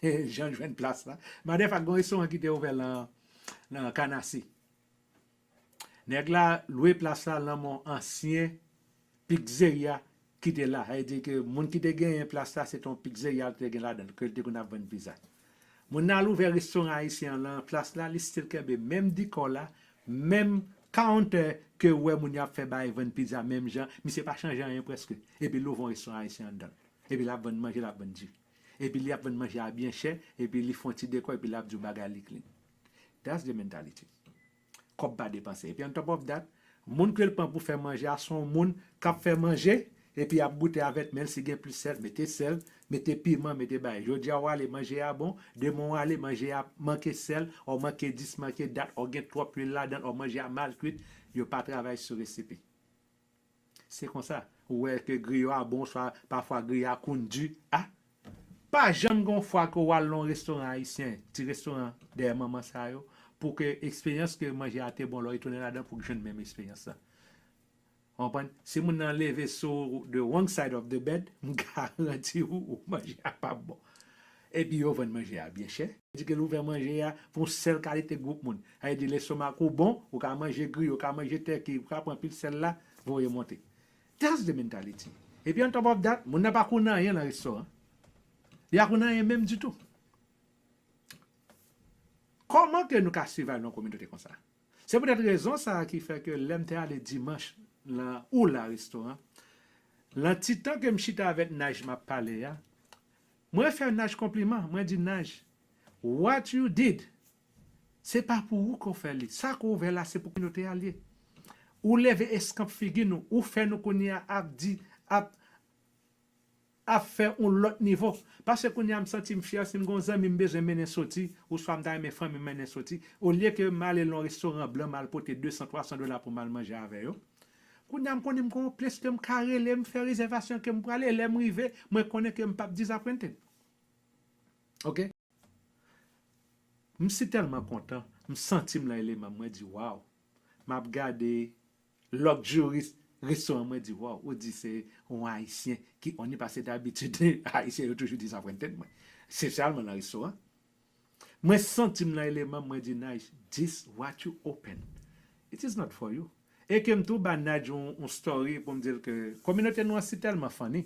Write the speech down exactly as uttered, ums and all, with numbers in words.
Jan jwenn plas la. Madèfak, gon restoran ki te ouvè lan, lan Kanasi. Nèg la lwe plas la lan men yon ansyen pizzeria ki te la. Sa vle di ke moun ki te genyen plas la, se te yon pizzeria l te gen ladan l, ke l te konn ap vann pizza. Moun nan al ouvè restoran ayisyen an lan plas la, li still kenbe menm dikò la, menm kawntè ke w wè moun yo ap fè bagay vann pizza menm jan, misye pa chanje anyen prèske. Epi l ouvè yon restoran ayisyen anndan l. Epi l ap vann manje, l ap vann di. Epi li ap vann manje a byen chè, epi li fè yon ti dekò, epi l ap di w bagay li clean. That's the mentality. Kòb pa depanse. Epi on top of that, moun ke l pran pou fè manje a, se yon moun k ap fè manje, epi ap goute avèk men l, si gen plis sèl, mete sèl, mete piman, mete bagay. Jodi a w ale, manje a bon, demen w ale, manje a manke sèl, ou manke dis, manke dat, ou gen twòp lwil ladan l, ou manje a mal kwit, yo pa travay sou resipi. Se konsa. Ou wè ke griyo a bon, swa pafwa griyo a konn di. A! Pa janm gen yon fwa ke w al nan yon restoran ayisyen, ti restoran dèyè manman sa yo, pou ke eksperyans ke manje a te bon lè w retounen ladan pou w jwenn menm eksperyans la. Ou konprann? Si moun nan leve sou the wrong side of the bed, m garanti w, ou manje a p ap bon. Epi yo vann manje a byen chè. Di ke l ouvè manje a pou yon sèl kalite gwoup moun. Sa vle di lestomak ou bon, ou ka manje griyo, ou ka manje tèki, ou ka pran pil sèl la, voye monte. That's the mentality. Epi on top of that, moun nan pa konn anyen nan restoran. Li pa konn anyen menm ditou. Kòman ke nou ka survive nan yon kominote konsa? Se poutèt rezon sa a ki fè ke lè m te ale dimanch lan Oula restoran, lan ti tan ke m chita avèk Naj m ap pale a, mwen fè Naj konpliman, mwen di, Naj, what you did, se pa pou ou ke w fè li. Sa ke w ouvè la, se pou kominote a l ye. Ou leve eskanp figi nou, ou fè nou kounye a ap di, ap ap fè yon lòt nivo. Paske kounye a m santi m fyè, si m gen yon zanmi m bezwen mennen soti, oswa m ta renmen fanmi m mennen soti, olye ke m ale nan yon restoran blan, m al pote de san, twa san dola pou m al manje avè yo. Kounye a m konnen m gen yon ples ke m ka rele, m fè rezèvasyon ke m prale, e lè m rive, mwen konnen ke m p ap disappointed. Oke? M si tèlman kontan, m santi m nan eleman m, mwen di, waw, m ap gade luxury restoran, mwen di, waw, ou di se yon Ayisyen ki on ni pase dabitid, Ayisyen yo toujou disappointed mwen. Espesyalman nan restoran. Mwen santi m nan eleman m, mwen di, Naj, this what you open. It is not for you. E ke m tou ba Naj yon, yon story pou m di l ke kominote nou an si tèlman funny.